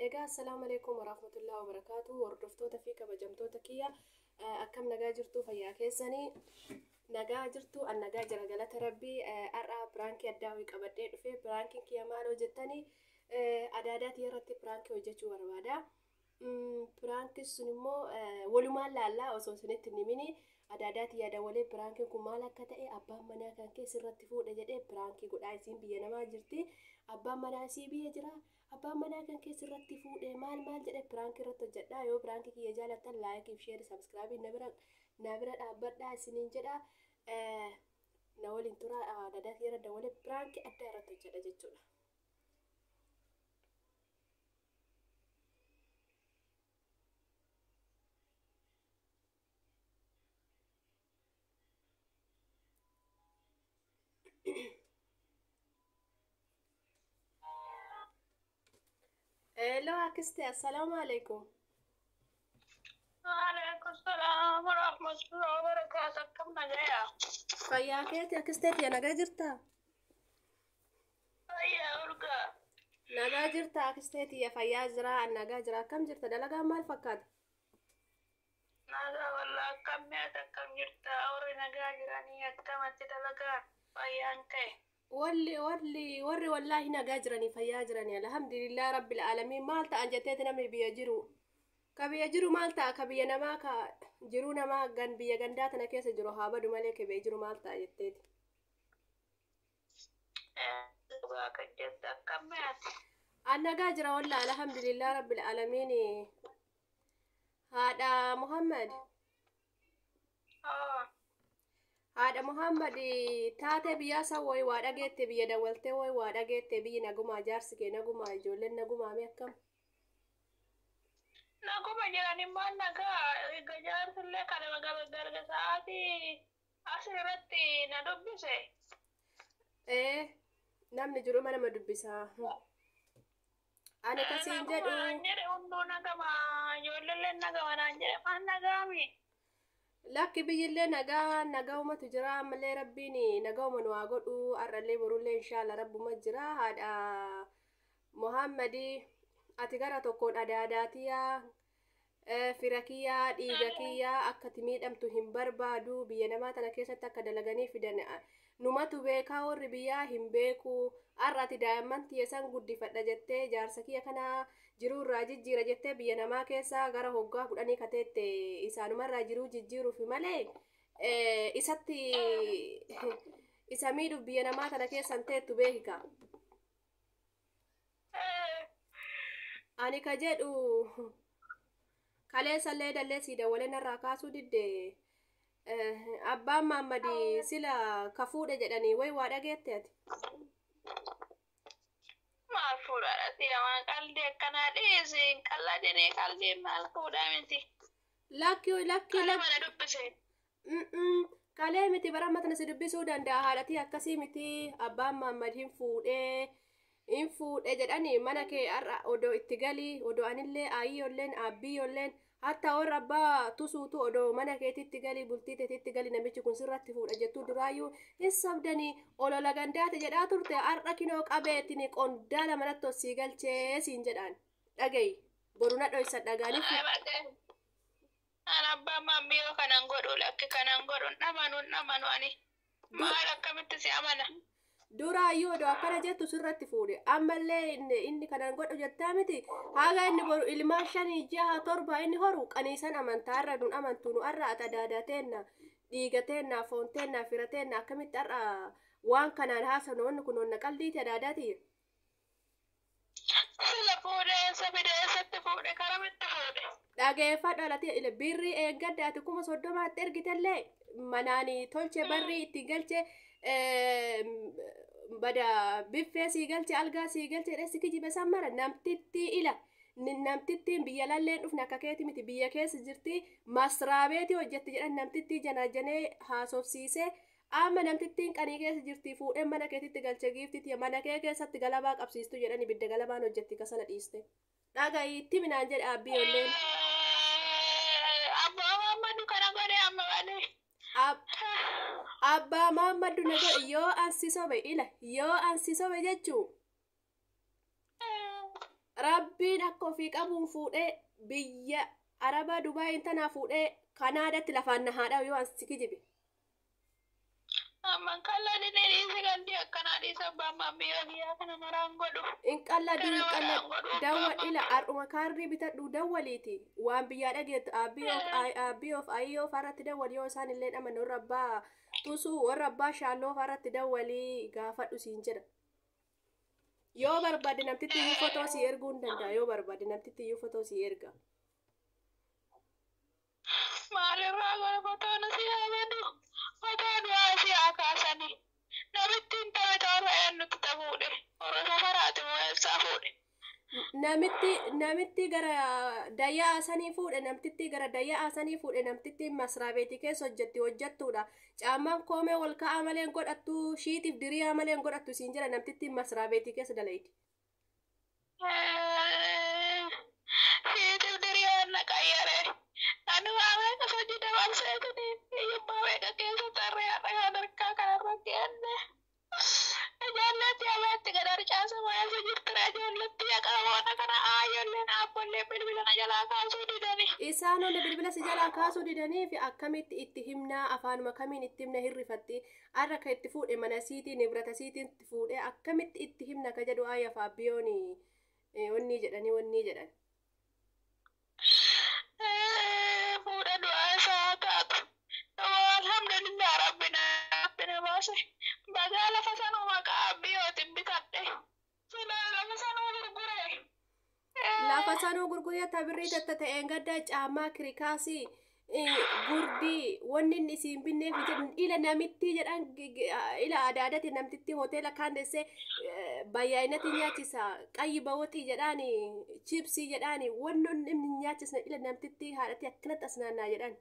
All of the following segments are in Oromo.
Egaa assalaamu alaikum warahmatullahi wabarakaatu hordoftoota fi kabajamtoota kiyya, akkam nagaa jirtu? Fayyaa keessanii? Nagaa jirtu? An nagaa jira, galata rabbii. Har'a piraankii addaa wayii qabadhee dhufe. Piraankiin kiyya maal hojjettanii? Adaadaa tiyya irratti piraankii hojjechuu barbaada. Piraankiin sun immoo walumaan laallaa osoo isinitti hin himini adaadaa tiyya dawwalee piraankiin kun maal akka ta'e, abbaan manaa kan kee sirratti fuudhe jedhee piraankii godhaa. Isiin biyya namaa jirti, abbaan manaa isii biyya jira. Abbaan manaa kan kee sirratti fuudhe maal maal jedhee piraankii irratti hojjedha. Yoo piraankii kiyya jaalattan like fi share, subscribe na bira dhaabbadhaa isiniin jedha. Na waliin tura. Adaadaa tiyya irra dawwalee piraankii addaa irratti hojjedha jechuudha. Hello akiste, assalaamu alaikum. Waalaikum salaam warahmatullahi wabarakatuh. Akkam nagaya? Fayyaa keeti akistee tiyya, nagaa jirtaa? Fayyaa urgaa. Nagaa jirta akistee tiyya? Fayyaa jira, an nagaa jira. Akkam jirta? Dalagaan maal fakkaata? Nagaa wallaa, akkam mi'aata, akkam jirta? Warri nagaa jiranii, akkamatti dalagaan, fayyaan ka'e? Walli warri wallaahi nagaa jiranii, fayyaa jiranii, alhamdulillah rabbil aalamiin. Maal ta'an jetteeti namni biyya jiru? Ka biyya jiru maal ta'a? Ka biyya namaa ka jiruu namaa gan biyya gandaa tana keessa jiru haa badu malee ka biyya jiru maal ta'a jetteeti? Dhugaa kan jette, akkam mi'aati? An nagaa jira wallaa, alhamdulillah rabbil aalamiin. Haadha Muhammad. Haadha Muhammad, taatee biyyaa san wayi waa dhageette? Biyya dawwaltee wayi waa dhageette? Biyyi nagumaa? Jaarsi kee nagumaa? Ijoolleen nagumaa? Mee akkam? Naguma jiran immoo, nagaa. Egaa jaarsillee kana garga sa'aatii asii irratti na dubbise. Ee, namni jiru nama dubbisaa. Ani kasiin jedhu. Naguma naan jedhe, hunduu nagama, ijoolleen nagama naan jedhe, maal nagaami? Lakki, biyyillee nagaa, nagaumatu jira. Ammallee rabbiin nagauma nu haa godhu, har'allee borullee inshaalla rabbuma jira. Haadha Muhammadi, ati gara tokkoon adaadaatiyaa, fira kiyyaa, dhiiga kiyyaa, akka ati miidhamtu hin barbaadu. Biyya namaa tana keessatti akka dalaganii fidan numatu beekaa, warri biyyaa hin beeku. Har'a ati daa'imman tiyya san guddifadha jettee, jaarsa kiyya kana jiruu irraa jijjiira jettee biyya namaa keessa gara hoggaa 10 kateette isaanumarraa jiruu jijjiiruufi malee isatti isa miidhuuf biyya namaa tana keessan teettu beekika. Ani ka jedhu, kaleessallee dallee sii dawwalee narraa kaasuu didde. Abbaan Maammadi sila ka fuudhe jedhanii way waa dhageette ati? Maal fuudhaadha? Siyamaan qalbii akkanaa dhiisi, hin qalladinii, qalbiin maal fuudhaa miti. Lakki, lakki, Kana lakki. mana dubbise. Kalee miti, bara amma tana si dubbisuu danda'a. Haadhatii akkasii miti, abbaan Maammad hin fuudhee, hin fuudhe jedhanii. Mana kee har'a odoo itti galii, odoo anillee aayyoolleen aabbiyyolleen hatta warra abbaa tusuutu odoo mana keetitti galii, bultii teetitti galii, namichi kun sirratti fuudha jettuu duraayyuu hin sobdanii olola gandaate jedhaa turte. Har'a kinoo qabeettini qondaala manatti ol sii galchee siin jedhaan, dhagayi, boru na dhoysan dhagaaniif. An abbaan maammiyoo kanan godhu, lakki, kanan godhu hin dhamanu, hin dhamanu ani. Maal, akkamitti si amana? Duraayyuu odoo akkana jettu sirratti fuudhe. Ammallee inni kanan godhu jettaa miti. Haga inni boru ilmaan shanii, jaha, torba inni horu qaniisan amantaa. Irra nun amantu nu. Har'a ati adaadaa teenna, dhiiga teenna, foon teenna, fira teenna, akkamitti har'a waan kanaan haasofna? Wanni kun onna qaldiiti, adaadaati. Sila fuudhee eessa fide? Eessatti fuudhe? Karamitti fuudhe? Dhageeffadhu alati, birrii eeggadda ati 30,000tti ergitellee manaan tolche, barrii itti galche, bada biffee sii galche, algaa sii galche jedhee si kijibe san mara namtitti ila. Namtittiin biyya lalleen dhufne akka keeti miti, biyya keessa jirti, masraabeetii hojjetti jedhan. Namtittii janajanee haasofsiise. Amma namtittiin qanii keessa jirti, fuudhee mana keetitti galche. Giiftitti mana kee keessatti galabaa qabsiistu jedhan, ibidda galabaan hojjetti kasala dhiiste. Dhagayi, itti minaan jedhe abbiyoolleen. Abbaa Muhammadu kana godhe amma malee. Abbaa Muhammadu na godhe. Yoo an si sobe, ila, yoo an si sobe jechuu. Rabbiin akka ofii qabuun fuudhee biyya Arabaa Dubaayin tanaa fuudhee Kanaadaatti lafaan na haadha yoo an si kijibe. Amman kalladhi ni dhiisi galli akkanaa dhiisa abbaan maammiyoo biyyaa kana maraan godhu. In qalladhu Kana in maraan qalladhu godhu dawwa abbaan ila maammiyoo. har'uma kaardii bitadhu dawwaliiti waan biyyaa dhageettu aabbii of ayyoo farratti dawwali yoo isaan illee dhaman warra abbaa tusuu warra abbaa shaalloo farratti dawwalii gaafadhu siin jedha. Yoo barbaade namtitti iyyuu fotoo si erguu hin danda'a yoo barbaade namtitti iyyuu fotoo si erga. Maalirraa godha fotoon si haa badu. Fotoon waa si haa kaasani. Namitti hin tabe toora eenyutti ta fuudhe. Warra safaraati moo eessaa fuudhe? Namitti gara dayyaa sanii fuudhe namtitti gara dayyaa sanii fuudhe namtitti masraabeetii keessa hojjetti hojjettuudha. Caammaan koomee wal ka'aa malee hin godhattu shiitiif diriyaa malee hin godhattu siin jira namtitti masraabeetii keessa dalaydi. Siitiif diriyaan na qayyare. Ani waa meeqa hojii dabarseetini hiyyummaa meeqa keessa tarree har'a kan harkaa kanarra geenne. Ijoolleetti abaatti gad harcaasa waayee jirtira ijoolleetti qaboona kana aayolleen aabbolleen bilbila na jalaa kaasuu didani. Isaan hundi bilbila si jalaa kaasuu didanii fi akkamitti itti himnaa afaanuma kamiin itti himna hirrifatti har'a kan itti fuudhe mana siitiin nibrata siitiin itti fuudhe akkamitti itti himna ka jedhu ayyaaf abbiyoon wanni jedhanii wanni jedhan. Fuudha du'aa isaa taatu. Alhamdulillah rabbina rabbina baase. Bagaa lafa sanuu maqaa abbiyootiin bitadhe. Silaa lafa sanuu gurgure. Lafa sanuu gurguree tabirrii tatta ta'een gaddaa caamaa kirikaasii gurdii wanni inni isiin binneef jedhu ila namitti jedhan ila adaadati namtitti hoteela kaan deessee bayyaa'inatti nyaachisa qayyi bawoxii jedhaani chipsii jedhaani wanni inni nyaachisne ila namtitti haadhatti akkanatti as naannaa jedhan.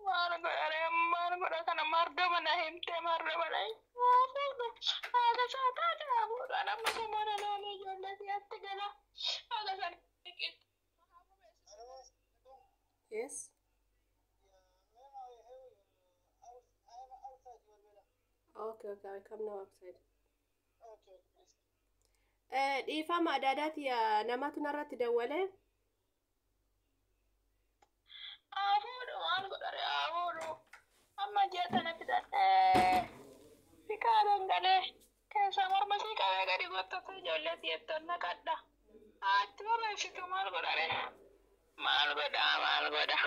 Maal godha maal godha kana mardoo mana himtee mardoo mana himtee. Haadha isaa taate hafuudha nama samoona loonii ijoollee si'atti gala. Haadha sana dhiqetti. Yes. Okay, I come now outside. Dhiifama adaadaati namatu narratti dawwalee. Hafuudhu maal godhare hafuudhu. Amma ji'a tana fixadhee siqaa dangalee keessaa morma sii qabee gadi gottota ijoollee si'ettoon naqadha. Haatti barreessitu maal godhare? Maal godha maal godha?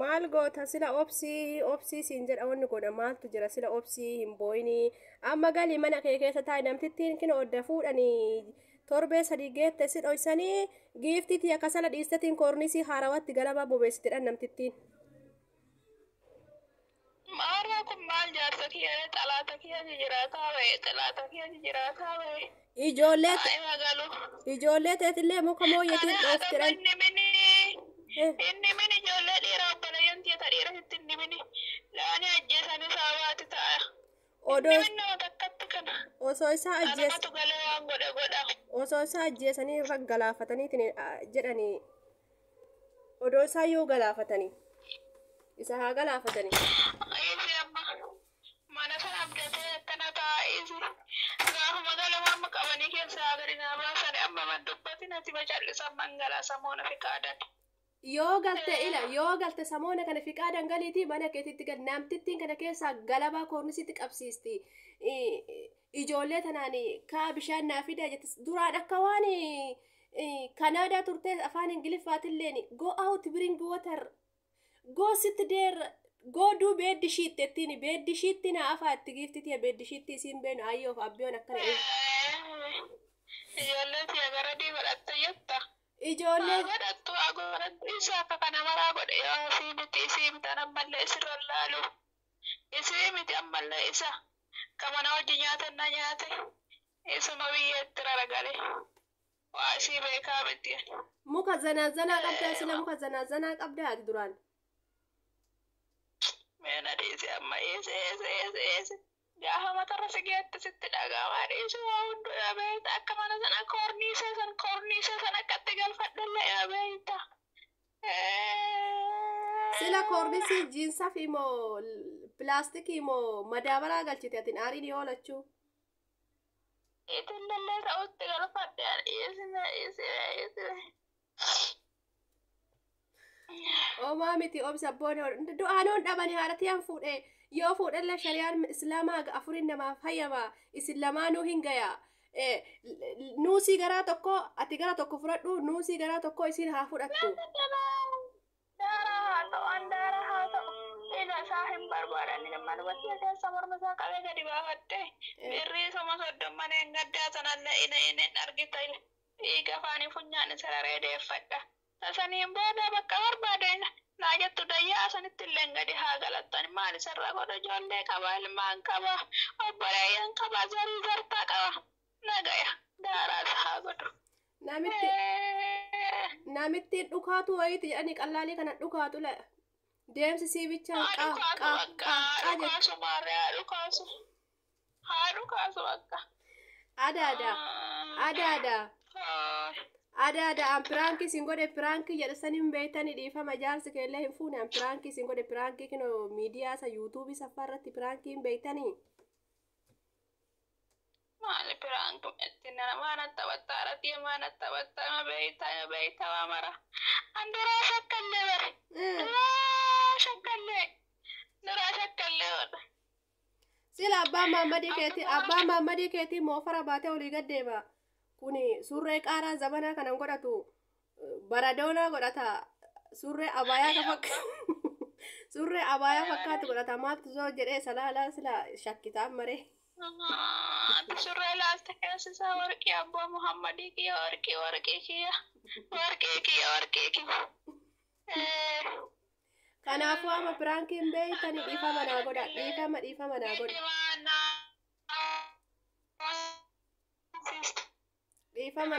Maal goota sila obsii obsii siin jedha wanni godha maaltu jira sila obsii hin booyinii amma galii mana kee keessa taa'e namtittiin kina odda fuudhanii torbee sadii geette si dhoysanii giiftitii akka sala dhiistetiin koornisii haarawatti galabaa bobeessitidha namtittiin. Maarraa kun maal jaarsa kiyya xalaata kiyya jiraataa ba'e xalaata kiyya jiraataa ba'e. Ijoollee Ay magalu. ijoollee teetillee muka mooyyetiin Kana dhooftidhan. inni mini inni mini ijoollee dhiira obboleeyyan tiyya dhiira sitti inni mini laani ajjeesanii saabaati ta'a. Odoo Inni min nama takkatti kana. osoo isaa ajjees Anumatu galee waan godhe godha. osoo isaa ajjeesanii irra galaafataniitiin jedhanii odoo isaa yoo galaafatanii isa haa galaafatanii. Isi amma mana sana abdatee akkana ta'a isi gaafuma galama amma qabanii keessaa gadi naa baasanii amma man dubbatin ati bacallisan mangalaa samoona fi qaadan. Yoo galte ila yoo galte samoona kana fiqaa dangaliitii mana keetitti gal namtittiin kana keessaa galabaa koornisitti qabsiisti. Ijoollee tanaan kaa bishaan naa fidaa jettis duraan akka waan Kanaadaa turtee afaan Ingiliffaatilleen go out bring water go sit there go do bed sheet jettiin bed sheet na afaa itti giiftitii bed sheet isiin beenu ayyoof abbiyoon akkana Ijoollee tiya gara dii godhatte jetta. Ijoollee Godhattu haa godhattu isa akka kana maraa godhe yoo isii miti isii miti ammallee isirra laalu. Isii miti ammallee isa ka mana hojii nyaatan na nyaate isuma biyyeetti raragale. Waa isii beekaa miti. Muka zanaa qabdaa sila muka zanaa qabdaa ati duraan. Meena dhiise amma dhiise dhiise dhiise dhiise. Gaafa matarra si geette sitti dhaga'amaa dhiise waa hunduu yaa beekta akka mana sana koorniisee san akkatti galfadhallee yaa beekta. Sila koornisii jiinsaa fi moo pilaastikii moo madaabaraa galchite atin aariin yoo lachuu. Itillee ta'utti galfadhe dhiisime dhiisime dhiisime. Omaa miti obsa boona du'aanoon dhabani haadhati han fuudhe yoo fuudhelle shariyaan islaamaa afurin namaaf hayyama isin lamaanuu hin gaya. Nuusii garaa tokko ati gara tokko fudhadhu nuusii garaa tokko isin haa fudhattu. Daaraa haa ta'u an daaraa haa ta'u ija isaa hin barbaadan manumatti keessa morma isaa qabee gadi baafadhe birrii soma soddomman hin gaddaa sanallee ina ina argita dhiiga afaanii funyaan sararee deeffadha. Tasaniin booda bakka barbaadan naa jettu dayyaa sanitti illee gadi haa galattan maal isarra godha ijoollee qaba ilmaan qaba obboleeyyan qaba zarii zartaa qaba nagaya daaraas haa godhu. Namitti namittiin dhukaatu wayiiti jedhanii qallaalii kana dhukaatu la deemsi sii bichaan Haa qaa dhukaasu qaa bakka qaa haa qaa jettu. dhukaasu maarree haa dhukaasu haa dhukaasu bakka. Adaada adaada adaada an piraankii isin godhe piraankii jedhe san hin beektani dhiifama jaarsi keellee hin fuune an piraankii isin godhe piraankii kinoo miidiyaa isa yuutuubii saffaa irratti piraankii hin beektani. Maali piraanku itti nana maana taphattaa irratti maana taphattaa ma beeytaa ma beeytaa waa mara. An duraa shakkallee bare. Duraa shakkallee. Duraa shakkallee godha. Sila abbaan maammadii keetii abbaan maammadii keetii moofara baatee olii gad deema. Kuni surree qaaraa zabanaa kanan godhatu baradoonaa godhata surree abaayaa ka fakka surree abaayaa fakkaatu godhata maaltu zoo jedhee salaalaa sila shakkitaan maree. Ati surree laalte keessi isaa warqii abbaa Muhammadii kiyya warqii warqii kiyya warqii kiyya warqii kiyya. Kanaafuu amma piraankiin beeytanii dhiifama naa godha dhiifama dhiifama naa godha dhiifama.